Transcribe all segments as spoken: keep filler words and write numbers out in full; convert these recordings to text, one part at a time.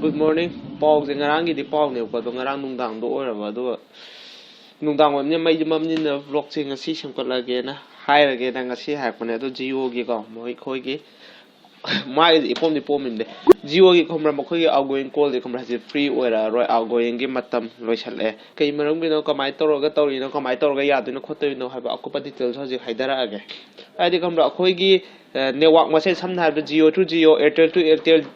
Good morning. ꯄꯥꯎꯁꯦ ꯉꯔꯥꯡꯒꯤꯗꯤ ꯄꯥꯎꯅꯦꯕꯀꯣ, ꯑꯗꯣ ꯉꯔꯥꯡ ꯅꯨꯡꯗꯥꯡꯗꯣ ꯑꯣꯏꯔꯕ, ꯑꯗꯨꯒ ꯅꯨꯡꯗꯥꯡ ꯑꯣꯏꯕꯅꯤꯅ ꯃꯩꯁꯦ ꯃꯝꯅꯤꯅ vlogꯁꯦ ꯉꯁꯤ ꯁꯦꯝꯒꯠꯂꯒꯦꯅ ꯍꯥꯏꯔꯒꯦꯅ ꯉꯁꯤ ꯍꯥꯏꯔꯛꯄꯅꯦ꯫ ꯑꯗꯣ Jioꯒꯤꯀꯣ, ꯃꯈꯣꯏꯒꯤ ꯃꯥꯒꯤꯗꯤ ꯏꯄꯣꯝꯗꯤ ꯄꯣꯝꯃꯤꯕꯅꯦ꯫ Jioꯒꯤ ꯈꯪꯕ꯭ꯔꯥ, ꯃꯈꯣꯏꯒꯤ outgoing callꯁꯦ ꯈꯪꯕ꯭ꯔꯥ, ꯍꯧꯖꯤꯛ free ꯑꯣꯏꯔꯛꯑꯔꯣꯏ, outgoingꯒꯤ ꯃꯇꯝ ꯂꯣꯏꯁꯜꯂꯛꯑꯦ꯫ ꯀꯩ ꯃꯔꯝꯒꯤꯅꯣ, ꯀꯃꯥꯏꯅ ꯇꯧꯔꯒ ꯇꯧꯔꯤꯅꯣ, ꯀꯃꯥꯏꯅ ꯇꯧꯔꯒ ꯌꯥꯗꯣꯏꯅꯣ ꯈꯣꯠꯇꯣꯏꯅꯣ ꯍꯥꯏꯕ ꯑꯀꯨꯞꯄ details ꯍꯧꯖꯤꯛ ꯍꯥꯏꯗꯔꯛꯑꯒꯦ꯫ ꯍꯥꯏꯗꯤ ꯈꯪꯕ꯭ꯔꯥ, ꯑꯩꯈꯣꯏꯒꯤ network ꯃꯁꯦꯟ, ꯁꯝꯅ ꯍꯥꯏꯔꯕꯗ Jio to Jio, Airtel to Airtel,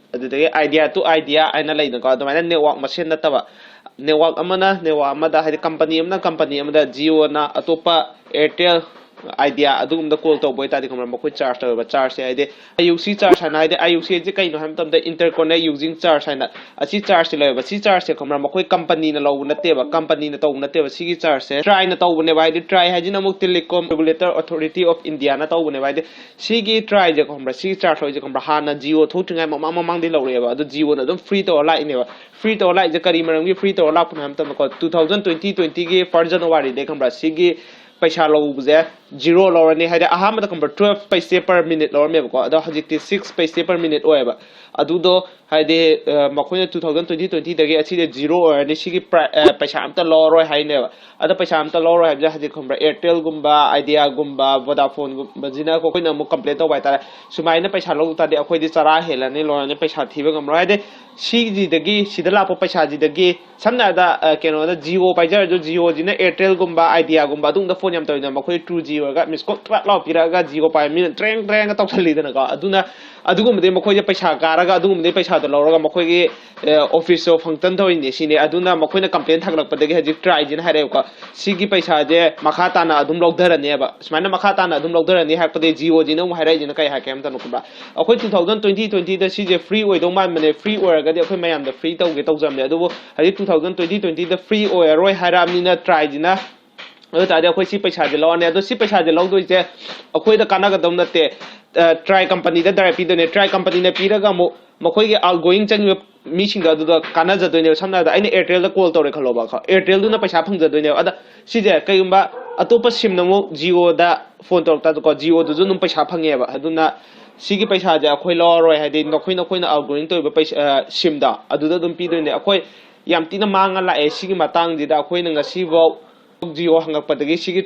ꯑꯗꯨꯗꯒꯤ Idea to Idea ꯍꯥꯏꯅ ꯂꯩꯗꯅꯀꯣ, ꯑꯗꯨꯃꯥꯏꯅ network ꯃꯁꯦꯟ ꯅꯠꯇꯕ, network ꯑꯃꯅ network ꯑꯃꯗ, ꯍꯥꯏꯗꯤ company ꯑꯃꯅ company ꯑꯃꯗ, Jioꯅ ꯑꯇꯣꯞꯄ, Airtel, Idea ꯑꯗꯨꯒꯨꯝꯕꯗ call ꯇꯧꯕ ꯑꯣꯏꯇꯥꯔꯗꯤ ꯈꯪꯕ꯭ꯔꯥ, ꯃꯈꯣꯏ charge ꯇꯧꯋꯦꯕ꯫ Chargeꯁꯦ ꯍꯥꯏꯗꯤ I U C charge ꯍꯥꯏꯅ, ꯍꯥꯏꯗꯤ I U C ꯍꯥꯏꯁꯦ ꯀꯩꯅꯣ ꯍꯥꯏꯕ ꯃꯇꯝꯗ, interconnect using charge ꯍꯥꯏꯅ, ꯑꯁꯤ chargeꯁꯦ ꯂꯧꯋꯦꯕ꯫ ꯁꯤ chargeꯁꯦ ꯈꯪꯕ꯭ꯔꯥ, ꯃꯈꯣꯏ companyꯅ ꯂꯧꯕ ꯅꯠꯇꯦꯕ, companyꯅ ꯇꯧꯕ ꯅꯠꯇꯦꯕ꯫ ꯁꯤꯒꯤ chargeꯁꯦ TRAIꯅ ꯇꯧꯕꯅꯦꯕ꯫ ꯍꯥꯏꯗꯤ TRAI ꯍꯥꯏꯁꯤꯅ ꯑꯃꯨꯛ Telecom Regulatory Authority of Indiaꯅ ꯇꯧꯕꯅꯦꯕ꯫ ꯍꯥꯏꯗꯤ ꯁꯤꯒꯤ TRAIꯁꯦ ꯈꯪꯕ꯭ꯔꯥ, ꯁꯤꯒꯤ charge ꯍꯣꯏꯁꯦ ꯈꯪꯕ꯭ꯔꯥ, ꯍꯥꯟꯅ Jio ꯊꯣꯛꯇ꯭ꯔꯤꯉꯩ ꯃꯃꯥꯡ ꯃꯃꯥꯡꯗꯤ ꯂꯧꯔꯛꯑꯦꯕ, ꯑꯗꯣ Jioꯅ ꯑꯗꯨꯝ free ꯇꯧꯔ ꯂꯥꯛꯏꯅꯦꯕ꯫ Free ꯇꯧꯔ ꯂꯥꯛꯏꯁꯦ ꯀꯔꯤ ꯃꯔꯝꯒꯤ free ꯇꯧꯔ ꯂꯥꯛꯄꯅꯣ ꯍꯥꯏꯕ ꯃꯇꯝꯗꯀꯣ, two thousand twenty twentyꯒꯤ first Januaryꯗꯒꯤ ꯈꯪꯕ꯭ꯔꯥ, ꯁꯤꯒꯤ ꯄꯩꯁꯥ ꯂꯧꯕꯁꯦ zero ꯂꯧꯔꯅꯤ꯫ ꯍꯥꯏꯗꯤ ꯑꯍꯥꯟꯕꯗ ꯈꯪꯕ꯭ꯔꯥ, twelve paise per minute ꯂꯧꯔꯝꯃꯦꯕꯀꯣ, ꯑꯗꯣ ꯍꯧꯖꯤꯛꯇꯤ six paise per minute ꯑꯣꯏꯌꯦꯕ꯫ ꯑꯗꯨꯗꯣ ꯍꯥꯏꯗꯤ ꯃꯈꯣꯏꯅ two thousand twenty twentyꯗꯒꯤ ꯑꯁꯤꯗꯤ zero ꯑꯣꯏꯔꯅꯤ, ꯁꯤꯒꯤ ꯄꯩꯁꯥ ꯑꯝꯇ ꯂꯧꯔꯔꯣꯏ ꯍꯥꯏꯅꯦꯕ꯫ ꯑꯗ ꯄꯩꯁꯥ ꯑꯝꯇ ꯂꯧꯔꯣꯏ ꯍꯥꯏꯕꯁꯦ ꯍꯧꯖꯤꯛ ꯈꯪꯕ꯭ꯔꯥ, Airtelꯒꯨꯝꯕ, Ideaꯒꯨꯝꯕ, Vodafoneꯒꯨꯝꯕꯁꯤꯅ ꯑꯩꯈꯣꯏꯅ ꯑꯃꯨꯛ complain ꯇꯧꯕ ꯍꯥꯏꯇꯥꯔꯦ꯫ ꯁꯨꯃꯥꯏꯅ ꯄꯩꯁꯥ ꯂꯧ ꯇꯥꯔꯗꯤ ꯑꯩꯈꯣꯏꯗꯤ ꯆꯔꯥ ꯍꯦꯜꯂꯅꯤ, ꯂꯣꯏꯔꯅꯤ, ꯄꯩꯁꯥ ꯊꯤꯕ ꯉꯝꯃꯔꯣꯏ꯫ ꯍꯥꯏꯗꯤ ꯁꯤꯁꯤꯗꯒꯤ, ꯁꯤꯗ ꯂꯥꯛꯄ ꯄꯩꯁꯥꯁꯤꯗꯒꯤ, ꯁꯝꯅ ꯍꯥꯏꯔꯕꯗ ꯀꯩꯅꯣꯗ Jio ꯄꯥꯏꯖꯔꯁꯨ, Jioꯁꯤꯅ Airtelꯒꯨꯝꯕ, Ideaꯒꯨꯝꯕ ꯑꯗꯨꯒꯨꯝꯕꯗ phone ꯌꯥꯝ ꯇꯧꯋꯤꯗꯅ, ꯃꯈꯣꯏ two G ꯑꯣꯏꯔꯒ miss call ꯇ꯭ꯔꯛ ꯂꯥꯎ ꯄꯤꯔꯛꯑꯒ Jio ꯄꯥꯏꯕ ꯃꯤꯅ ꯇ꯭ꯔꯦꯡ ꯇ꯭ꯔꯦꯡꯒ ꯇꯧꯁꯜꯂꯤꯗꯅꯀꯣ꯫ ꯑꯗꯨꯅ ꯑꯗꯨꯒꯨꯝꯕꯗꯤ ꯃꯈꯣꯏꯁꯦ ꯄꯩꯁꯥ ꯀꯥꯔꯒ ꯑꯗꯨꯒꯨꯝꯕꯗꯤ ꯄꯩꯁꯥꯗꯣ ꯂꯧꯔꯒ ꯃꯈꯣꯏꯒꯤ officeꯇꯣ function ꯇꯧꯔꯤꯅꯦ ꯁꯤꯅꯤ꯫ ꯑꯗꯨꯅ ꯃꯈꯣꯏꯅ complain ꯊꯥꯡꯒꯠꯂꯛꯄꯗꯒꯤ ꯍꯧꯖꯤꯛ TRAIꯁꯤꯅ ꯍꯥꯏꯔꯛꯑꯦꯕꯀꯣ, ꯁꯤꯒꯤ ꯄꯩꯁꯥꯁꯦ ꯃꯈꯥ ꯇꯥꯅ ꯑꯗꯨꯝ ꯂꯧꯊꯔꯅꯦꯕ꯫ ꯁꯨꯃꯥꯏꯅ ꯃꯈꯥ ꯇꯥꯅ ꯑꯗꯨꯝ ꯂꯧꯊꯔꯅꯤ ꯍꯥꯏꯔꯛꯄꯗꯒꯤ Jioꯁꯤꯅ ꯑꯃꯨꯛ ꯍꯥꯏꯔꯛꯏꯁꯤꯅ ꯀꯩ ꯍꯥꯏꯒꯦ ꯍꯥꯏꯕ ꯃꯇꯝꯗ ꯈꯪꯕ꯭ꯔꯥ, ꯑꯩꯈꯣꯏ two thousand twenty twentyꯗ ꯁꯤꯁꯦ free ꯑꯣꯏꯗꯧ ꯃꯥꯟꯕꯅꯦ, free ꯑꯣꯏꯔꯒꯗꯤ ꯑꯩꯈꯣꯏ ꯃꯌꯥꯝꯗ free ꯇꯧꯒꯦ ꯇꯧꯖꯕꯅꯦ, ꯑꯗꯨꯕꯨ ꯍꯧꯖꯤꯛ two thousand twenty twentyꯗ free ꯑꯣꯏꯔꯔꯣꯏ ꯍꯥꯏꯔꯛꯑꯕꯅꯤꯅ TRAIꯁꯤꯅ, ꯑꯗꯨ ꯇꯥꯔꯗꯤ ꯑꯩꯈꯣꯏ ꯁꯤ ꯄꯩꯁꯥꯁꯦ ꯂꯧꯔꯅꯤ꯫ ꯑꯗꯣ ꯁꯤ ꯄꯩꯁꯥꯁꯦ ꯂꯧꯗꯣꯏꯁꯦ ꯑꯩꯈꯣꯏꯗ ꯀꯥꯟꯅꯒꯗꯧ ꯅꯠꯇꯦ, TRAI companyꯗ direct ꯄꯤꯗꯣꯏꯅꯦ꯫ TRAI companyꯅ ꯄꯤꯔꯒ ꯑꯃꯨꯛ ꯃꯈꯣꯏꯒꯤ outgoing ꯆꯪꯉꯤꯕ ꯃꯤꯁꯤꯡꯗꯣ ꯑꯗꯨꯗ ꯀꯥꯟꯅꯖꯗꯣꯏꯅꯦꯕ꯫ ꯁꯝꯅ ꯍꯥꯏꯔꯕꯗ ꯑꯩꯅ Airtelꯗ call ꯇꯧꯔꯦ ꯈꯜꯂꯣꯕ, Airtelꯗꯨꯅ ꯄꯩꯁꯥ ꯐꯪꯖꯗꯣꯏꯅꯦꯕ꯫ ꯑꯗ ꯁꯤꯁꯦ ꯀꯩꯒꯨꯝꯕ ꯑꯇꯣꯞꯄ SIMꯅ ꯑꯃꯨꯛ Jioꯗ phone ꯇꯧꯔꯛ ꯇꯥꯔꯗꯤꯀꯣ, Jioꯗꯨꯁꯨ ꯑꯗꯨꯝ ꯄꯩꯁꯥ ꯐꯪꯉꯦꯕ꯫ ꯑꯗꯨꯅ ꯁꯤꯒꯤ ꯄꯩꯁꯥꯁꯦ ꯑꯩꯈꯣꯏ ꯂꯧꯔꯔꯣꯏ, ꯍꯥꯏꯗꯤ ꯅꯈꯣꯏ ꯅꯈꯣꯏꯅ ꯑꯥꯎꯠꯒꯣꯌꯤꯡ ꯇꯧꯔꯤꯕ ꯄꯩꯁꯥ, ꯁꯤꯝꯗ ꯑꯗꯨꯗ ꯑꯗꯨꯝ ꯄꯤꯗꯣꯏꯅꯦ꯫ ꯑꯩꯈꯣꯏ ꯌꯥꯝ ꯊꯤꯅ ꯃꯥꯡꯉ ꯂꯥꯛꯑꯦ ꯁꯤꯒꯤ ꯃꯇꯥꯡꯁꯤꯗ꯫ ꯑꯩꯈꯣꯏꯅ ꯉꯁꯤꯐꯥꯎ ꯖꯤꯑꯣ ꯍꯪꯉꯛꯄꯗꯒꯤ ꯁꯤꯒꯤ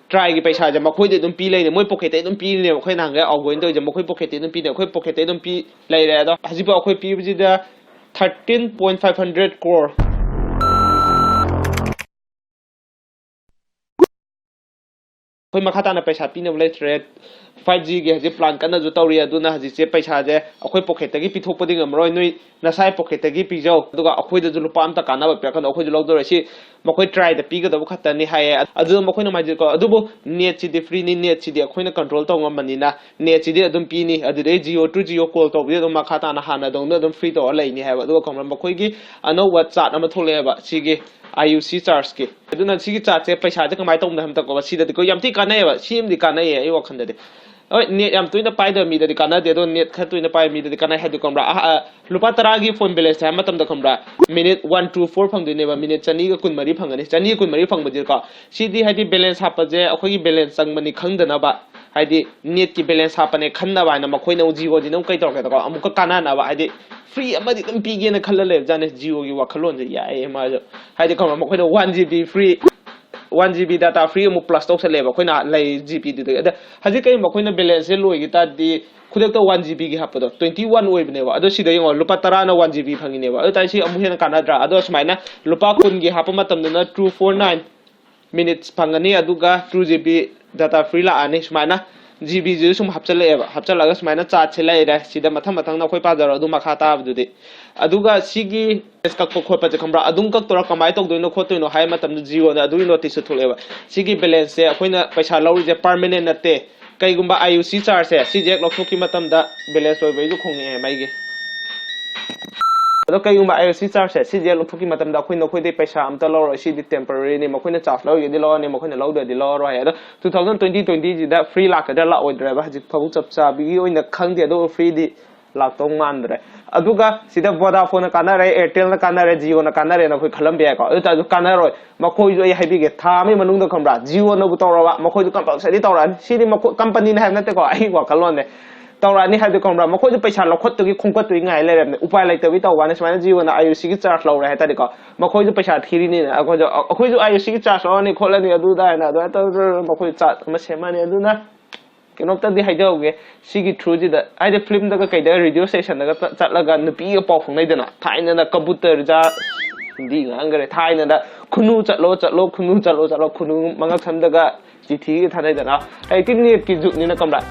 ꯇ꯭ꯔꯥꯏꯒꯤ ꯄꯩꯁꯥꯁꯦ ꯃꯈꯣꯏꯗ ꯑꯗꯨꯝ ꯄꯤ ꯂꯩꯅꯦ, ꯃꯣꯏ ꯄꯣꯀꯦꯠꯇꯩ ꯑꯗꯨꯝ ꯄꯤꯔꯤꯅꯦꯕ꯫ ꯑꯩꯈꯣꯏ ꯅꯍꯥꯟꯒꯩ ꯑꯥꯎꯠꯒꯣꯌꯤꯡ ꯇꯧꯔꯤꯁꯦ ꯃꯈꯣꯏ ꯄꯣꯀꯦꯠꯇꯩ ꯑꯗꯨꯝ ꯄꯤꯅꯦ, ꯑꯩꯈꯣꯏ ꯄꯣꯀꯦꯠꯇꯩ ꯑꯗꯨꯝ ꯄꯤ ꯂꯩꯔꯦ꯫ ꯑꯗꯣ ꯍꯧꯖꯤꯛꯐꯥꯎ ꯑꯩꯈꯣꯏ ꯄꯤꯕꯁꯤꯗ thirteen point five hundred crore꯫ ꯑꯩꯈꯣꯏ ꯃꯈꯥ ꯇꯥꯅ ꯄꯩꯁꯥ ꯄꯤꯅꯕ ꯂꯩꯇ꯭ꯔꯦ꯫ ꯐꯥꯏꯚ ꯖꯤꯒꯤ ꯍꯧꯖꯤꯛ ꯄ꯭ꯂꯥꯟ ꯀꯟꯅꯁꯨ ꯇꯧꯔꯤ, ꯑꯗꯨꯅ ꯍꯧꯖꯤꯛꯁꯦ ꯄꯩꯁꯥꯁꯦ ꯑꯩꯈꯣꯏ ꯄꯣꯀꯦꯠꯇꯒꯤ ꯄꯤꯊꯣꯛꯄꯗꯤ ꯉꯝꯃꯔꯣꯏ, ꯅꯣꯏ ꯅꯁꯥꯏ ꯄꯣꯀꯦꯠꯇꯒꯤ ꯄꯤꯖꯧ, ꯑꯗꯨꯒ ꯑꯩꯈꯣꯏꯗꯁꯨ ꯂꯨꯄꯥ ꯑꯝꯇ ꯀꯥꯟꯅꯕ ꯄꯤꯔꯛꯀꯅꯨ, ꯑꯩꯈꯣꯏꯁꯨ ꯂꯧꯗꯧꯔꯦ꯫ ꯁꯤ ꯃꯈꯣꯏ ꯇ꯭ꯔꯥꯏꯗ ꯄꯤꯒꯗꯕ ꯈꯛꯇꯅꯤ ꯍꯥꯏꯌꯦ꯫ ꯑꯗꯨꯗ ꯃꯈꯣꯏꯅ ꯍꯥꯏꯁꯦꯀꯣ, ꯑꯗꯨꯕꯨ ꯅꯦꯠꯁꯤꯗꯤ ꯐ꯭ꯔꯤꯅꯤ, ꯅꯦꯠꯁꯤꯗꯤ ꯑꯩꯈꯣꯏꯅ ꯀꯟꯇ꯭ꯔꯣꯜ ꯇꯧ ꯉꯝꯕꯅꯤꯅ ꯅꯦꯠꯁꯤꯗꯤ ꯑꯗꯨꯝ ꯄꯤꯅꯤ, ꯑꯗꯨꯗꯩ ꯖꯤꯑꯣ ꯇꯨ ꯖꯤꯑꯣ ꯀꯣꯜ ꯇꯧꯕꯗꯤ ꯑꯗꯨꯝ ꯃꯈꯥ ꯇꯥꯅ ꯍꯥꯟꯅꯗꯧꯅ ꯑꯗꯨꯝ ꯐ꯭ꯔꯤ ꯇꯧꯔ ꯂꯩꯅꯤ ꯍꯥꯏꯕ꯫ ꯑꯗꯨꯒ ꯈꯪꯕ꯭ꯔꯥ, ꯃꯈꯣꯏꯒꯤ ꯑꯅꯧꯕ ꯆꯥꯔꯠ ꯑꯃ ꯊꯣꯛꯂꯛꯑꯦꯕ ꯁꯤꯒꯤ ꯑꯥꯏ ꯌꯨ ꯁꯤ ꯆꯥꯔꯖꯀꯤ꯫ ꯑꯗꯨꯅ ꯁꯤꯒꯤ ꯆꯥꯔꯠꯁꯦ ꯄꯩꯁꯥꯁꯦ ꯀꯃꯥꯏꯅ ꯇꯧꯕꯅꯣ ꯍꯥꯏꯕ ꯃꯇꯝꯗꯀꯣ, ꯁꯤꯗꯗꯤꯀꯣ ꯌꯥꯝ ꯊꯤ ꯀꯥꯟꯅꯩꯌꯦꯕ, ꯁꯤ ꯑꯃꯗꯤ ꯀꯥꯟꯅꯩꯌꯦ ꯑꯩ ꯋꯥꯈꯜꯗꯗꯤ꯫ ꯍꯣꯏ, ꯅꯦꯠ ꯌꯥꯝ ꯇꯣꯏꯅ ꯄꯥꯏꯗꯕ ꯃꯤꯗꯗꯤ ꯀꯥꯟꯅꯗꯦ, ꯑꯗꯣ ꯅꯦꯠ ꯈꯔ ꯇꯣꯏꯅ ꯄꯥꯏꯕ ꯃꯤꯗꯗꯤ ꯀꯥꯟꯅꯩ꯫ ꯍꯥꯏꯗꯤ ꯈꯪꯕ꯭ꯔꯥ, ꯑꯍ-, ꯑ, ꯂꯨꯄꯥ ꯇꯔꯥꯒꯤ ꯐꯣꯟ ꯕꯦꯂꯦꯟꯁ ꯍꯥꯏꯕ ꯃꯇꯝꯗ ꯈꯪꯕ꯭ꯔꯥ, ꯃꯤꯅꯤꯠ ꯋꯥꯟ ꯇꯨ ꯐꯣꯔ ꯐꯪꯗꯣꯏꯅꯦꯕ, ꯃꯤꯅꯤꯠ ꯆꯅꯤꯒ ꯀꯨꯟꯃꯔꯤ ꯐꯪꯒꯅꯤ꯫ ꯆꯅꯤꯒ ꯀꯨꯟꯃꯔꯤ ꯐꯪꯕꯁꯤꯀꯣ, ꯁꯤꯗꯤ ꯍꯥꯏꯗꯤ ꯕꯦꯂꯦꯟꯁ ꯍꯥꯞꯄꯁꯦ ꯑꯩꯈꯣꯏꯒꯤ ꯕꯦꯂꯦꯟꯁ ꯆꯪꯕꯅꯤ ꯈꯪꯗꯅꯕ, ꯍꯥꯏꯗꯤ ꯅꯦꯠꯀꯤ ꯕꯦꯂꯦꯟꯁ ꯍꯥꯞꯄꯅꯦ ꯈꯟꯅꯕ ꯍꯥꯏꯅ ꯃꯈꯣꯏꯅ ꯑꯃꯨꯛ ꯖꯤꯑꯣꯁꯤꯅ ꯑꯃꯨꯛ ꯀꯩ ꯇꯧꯔꯛꯀꯦꯗꯀꯣ, ꯑꯃꯨꯛꯀ ꯀꯥꯟꯅꯅꯕ, ꯍꯥꯏꯗꯤ ꯐ꯭ꯔꯤ ꯑꯃꯗꯤ ꯑꯗꯨꯝ ꯄꯤꯒꯦꯅ ꯈꯜꯂ ꯂꯩꯕꯖꯥꯠꯅꯦ ꯖꯤꯑꯣꯒꯤ ꯋꯥꯈꯜꯂꯣꯟꯁꯦ꯫ ꯌꯥꯏꯌꯦ ꯃꯥꯁꯨ, ꯍꯥꯏꯗꯤ ꯈꯪꯕ꯭ꯔꯥ, ꯃꯈꯣꯏꯅ one G B free, one G B data free ꯑꯃꯨꯛ ꯄ꯭ꯂꯁ ꯇꯧꯁꯜꯂꯦꯕ ꯑꯩꯈꯣꯏꯅ ꯂꯩ ꯖꯤ ꯕꯤꯗꯨꯗꯒꯤ꯫ ꯑꯗ ꯍꯧꯖꯤꯛ ꯀꯔꯤꯒꯨꯝꯕ ꯑꯩꯈꯣꯏꯅ ꯕꯦꯂꯦꯟꯁꯁꯦ ꯂꯣꯏꯈꯤ ꯇꯥꯔꯗꯤ ꯈꯨꯗꯛꯇ ꯋꯥꯟ ꯖꯤ ꯕꯤꯒꯤ ꯍꯥꯞꯄꯗꯣ ꯇ꯭ꯋꯦꯟꯇꯤ ꯋꯥꯟ ꯑꯣꯏꯕꯅꯦꯕ꯫ ꯑꯗꯣ ꯁꯤꯗ ꯌꯦꯡꯉꯣ, ꯂꯨꯄꯥ ꯇꯔꯥꯅ ꯋꯥꯟ ꯖꯤ ꯕꯤ ꯐꯪꯉꯤꯅꯦꯕ꯫ ꯑꯗꯨ ꯇꯥꯔꯗꯤ ꯁꯤ ꯑꯃꯨꯛ ꯍꯦꯟꯅ ꯀꯥꯟꯅꯗ꯭ꯔꯥ? ꯑꯗꯣ ꯁꯨꯃꯥꯏꯅ ꯂꯨꯄꯥ ꯀꯨꯟꯒꯤ ꯍꯥꯞꯄ ꯃꯇꯝꯗꯅ ꯇꯨ ꯐꯣꯔ ꯅꯥꯏꯟ ꯃꯤꯅꯤꯠꯁ ꯐꯪꯒꯅꯤ, ꯑꯗꯨꯒ two G B data free ꯂꯥꯛꯑꯅꯤ꯫ ꯁꯨꯃꯥꯏꯅ ꯖꯤ ꯕꯤꯁꯤꯁꯨ ꯁꯨꯝ ꯍꯥꯞꯆꯜꯂꯛꯑꯦꯕ, ꯍꯥꯞꯆꯜꯂꯛꯑꯒ ꯁꯨꯃꯥꯏꯅ ꯆꯥꯔꯠꯁꯦ ꯂꯩꯔꯦ꯫ ꯁꯤꯗ ꯃꯊꯪ ꯃꯊꯪ ꯅꯈꯣꯏ ꯄꯥꯖꯔꯣ ꯑꯗꯨ ꯃꯈꯥ ꯇꯥꯕꯗꯨꯗꯤ꯫ ꯑꯗꯨꯒ ꯁꯤꯒꯤ ꯀꯛꯄ ꯈꯣꯠꯄꯁꯦ ꯈꯪꯕ꯭ꯔꯥ, ꯑꯗꯨꯝ ꯀꯛꯇꯣꯏꯔꯥ, ꯀꯃꯥꯏꯅ ꯇꯧꯗꯣꯏꯅꯣ ꯈꯣꯠꯇꯣꯏꯅꯣ ꯍꯥꯏꯕ ꯃꯇꯝꯗ ꯖꯤꯑꯣꯅ ꯑꯗꯨꯒꯤ ꯅꯣꯇꯤꯁꯁꯨ ꯊꯣꯛꯂꯛꯑꯦꯕ꯫ ꯁꯤꯒꯤ ꯕꯦꯂꯦꯟꯁꯁꯦ ꯑꯩꯈꯣꯏꯅ ꯄꯩꯁꯥ ꯂꯧꯔꯤꯁꯦ ꯄꯥꯔꯃꯦꯅꯦꯟ ꯅꯠꯇꯦ, ꯀꯩꯒꯨꯝꯕ ꯑꯥꯏ ꯌꯨ ꯁꯤ ꯆꯥꯔꯖꯁꯦ ꯁꯤꯁꯦ ꯍꯦꯛ ꯂꯧꯊꯣꯛꯈꯤ ꯃꯇꯝꯗ ꯕꯦꯂꯦꯟꯁ ꯂꯣꯏꯕꯩꯁꯨ ꯈꯣꯡꯉꯛꯑꯦ ꯃꯩꯒꯤ꯫ ꯑꯗꯣ ꯀꯩꯒꯨꯝꯕ ꯑꯥꯏ ꯌꯨ ꯁꯤ ꯆꯥꯔꯖꯁꯦ ꯁꯤꯁꯦ ꯍꯦꯛ ꯂꯧꯊꯣꯛꯈꯤ ꯃꯇꯝꯗ ꯑꯩꯈꯣꯏ ꯅꯈꯣꯏꯗꯩ ꯄꯩꯁꯥ ꯑꯝꯇ ꯂꯧꯔꯣꯏ, ꯁꯤꯗꯤ ꯇꯦꯝꯄꯔꯔꯤꯅꯤ, ꯃꯈꯣꯏꯅ ꯆꯥꯔꯖ ꯂꯧꯔꯒꯗꯤ ꯂꯧꯔꯅꯤ, ꯃꯈꯣꯏꯅ ꯂꯧꯗ꯭ꯔꯗꯤ ꯂꯧꯔꯔꯣꯏ ꯍꯥꯏ꯫ ꯑꯗꯣ ꯇꯨ ꯊꯥꯎꯖꯟ ꯇ꯭ꯋꯦꯟꯇꯤ ꯇ꯭ꯋꯦꯟꯇꯤꯁꯤꯗ ꯐ꯭ꯔꯤ ꯂꯥꯛꯀꯗ꯭ꯔꯥ ꯂꯥꯛꯑꯣꯏꯗ꯭ꯔꯥ ꯍꯥꯏꯕ ꯍꯧꯖꯤꯛ ꯐꯥꯎꯕ ꯆꯞ ꯆꯥꯕꯤꯒꯤ ꯑꯣꯏꯅ ꯈꯪꯗꯦ, ꯑꯗꯨꯕꯨ ꯐ꯭ꯔꯤꯗꯤ ꯂꯥꯛꯇꯧ ꯃꯥꯟꯗ꯭ꯔꯦ꯫ ꯑꯗꯨꯒ ꯁꯤꯗ ꯚꯣꯗꯥꯐꯣꯟꯅ ꯀꯥꯟꯅꯔꯦ, ꯑꯦꯌꯥꯔꯇꯦꯜꯅ ꯀꯥꯟꯅꯔꯦ, ꯖꯤꯑꯣꯅ ꯀꯥꯟꯅꯔꯦꯅ ꯑꯩꯈꯣꯏ ꯈꯜꯂꯝꯕ ꯌꯥꯏꯀꯣ꯫ ꯑꯗꯨ ꯑꯣꯏꯇꯥꯔꯁꯨ ꯀꯥꯟꯅꯔꯣꯏ꯫ ꯃꯈꯣꯏꯁꯨ ꯑꯩ ꯍꯥꯏꯕꯤꯒꯦ, ꯊꯥ ꯑꯃꯒꯤ ꯃꯅꯨꯡꯗ ꯈꯪꯕ꯭ꯔꯥ, ꯖꯤꯑꯣꯅꯕꯨ ꯇꯧꯔꯕ ꯃꯈꯣꯏꯁꯨ ꯀꯝꯄꯜꯁꯔꯤ ꯇꯧꯔꯛꯑꯅꯤ꯫ ꯁꯤꯗꯤ ꯃꯈꯣꯏ ꯀꯝꯄꯅꯤꯅ ꯍꯥꯏꯕ ꯅꯠꯇꯦꯀꯣ, ꯑꯩ ꯋꯥꯈꯜꯂꯣꯟꯅꯦ꯫ ꯇꯧꯔꯛꯑꯅꯤ ꯍꯥꯏꯕꯗꯤ ꯈꯪꯕ꯭ꯔꯥ? ꯃꯈꯣꯏꯁꯨ ꯄꯩꯁꯥ ꯂꯧꯈꯠꯇꯨꯒꯤ ꯈꯣꯝꯀꯠꯇꯨꯒꯤ ꯉꯥꯏ ꯂꯩꯔꯕꯅꯦ, ꯎꯄꯥꯏ ꯂꯩꯇꯕꯒꯤ ꯇꯧꯕ ꯋꯥꯅꯤ꯫ ꯁꯨꯃꯥꯏꯅ ꯖꯤꯑꯣꯅ ꯑꯥꯏ ꯑꯣ ꯁꯤꯒꯤ ꯆꯥꯔꯖ ꯂꯧꯔꯦ ꯍꯥꯏꯇꯥꯔꯦꯀꯣ, ꯃꯈꯣꯏꯁꯨ ꯄꯩꯁꯥ ꯊꯤꯔꯤꯅꯤꯅ ꯑꯩꯈꯣꯏꯁꯨ ꯑꯩꯈꯣꯏꯁꯨ ꯑꯥꯏ ꯑꯣ ꯁꯤꯒꯤ ꯆꯥꯔꯖ ꯂꯧꯔꯅꯤ ꯈꯣꯠꯂꯅꯤ ꯑꯗꯨ ꯑꯗꯥ ꯍꯥꯏꯅ ꯑꯗꯨꯃꯥꯏꯅ ꯇꯧꯗꯅ ꯃꯈꯣꯏ ꯆꯥꯔꯖ ꯑꯃ ꯁꯦꯝꯃꯅꯤ꯫ ꯑꯗꯨꯅ ꯀꯩꯅꯣꯝꯇꯗꯤ ꯍꯥꯏꯖꯍꯧꯒꯦ, ꯁꯤꯒꯤ ꯊ꯭ꯔꯨꯁꯤꯗ ꯍꯥꯏꯗꯤ ꯐꯤꯂꯝꯗꯒ ꯀꯩꯗꯒ ꯔꯦꯗꯤꯑꯣ ꯁ꯭ꯇꯦꯁꯟꯗꯒ ꯆꯠ- ꯆꯠꯂꯒ ꯅꯨꯄꯤꯒ ꯄꯥꯎ ꯐꯥꯎꯅꯩꯗꯅ, ꯊꯥꯏꯅꯗ ꯀꯕꯨꯇꯔꯖꯥ ꯍꯤꯟꯗꯤ ꯉꯥꯡꯈ꯭ꯔꯦ, ꯊꯥꯏꯅꯗ ꯈꯨꯅꯨ ꯆꯠꯂꯣ ꯆꯠꯂꯣ ꯈꯨꯅꯨ ꯆꯠꯂꯣ ꯆꯠꯂꯣ ꯈꯨꯅꯨ ꯃꯉꯛ ꯁꯝꯗꯒ ꯆꯤꯊꯤꯒ ꯊꯥꯅꯩꯗꯅ꯫ ꯍꯧꯖꯤꯛꯇꯤ ꯅꯦꯠꯀꯤ ꯖꯨꯒꯅꯤꯅ ꯀꯝꯔꯥꯠ,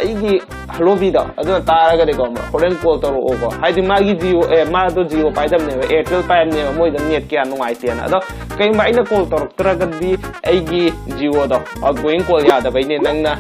ꯑꯩꯒꯤ ꯍꯂꯣꯕꯤꯗꯣ ꯑꯗꯨꯅ ꯇꯥꯔꯒꯗꯤꯀꯣ ꯍꯣꯔꯦꯟ ꯀꯣꯜ ꯇꯧꯔꯛꯑꯣꯀꯣ꯫ ꯍꯥꯏꯗꯤ ꯃꯥꯒꯤ ꯖꯤꯑꯣ ꯑꯦ ꯃꯥꯗꯣ ꯖꯤꯑꯣ ꯄꯥꯏꯗꯕꯅꯦꯕ, ꯑꯦꯌꯥꯔꯇꯦꯜ ꯄꯥꯏꯕꯅꯦꯕ, ꯃꯣꯏꯗ ꯅꯦꯠ ꯀꯌꯥ ꯅꯨꯡꯉꯥꯏꯇꯦꯅ꯫ ꯑꯗꯣ ꯀꯩꯒꯨꯝꯕ ꯑꯩꯅ ꯀꯣꯜ ꯇꯧꯔꯛꯇ꯭ꯔꯒꯗꯤ ꯑꯩꯒꯤ ꯖꯤꯑꯣꯗꯣ ꯑꯥꯎꯠꯒꯣꯌꯤꯡ ꯀꯣꯜ ꯌꯥꯗꯕꯩꯅꯦ꯫ ꯅꯪꯅ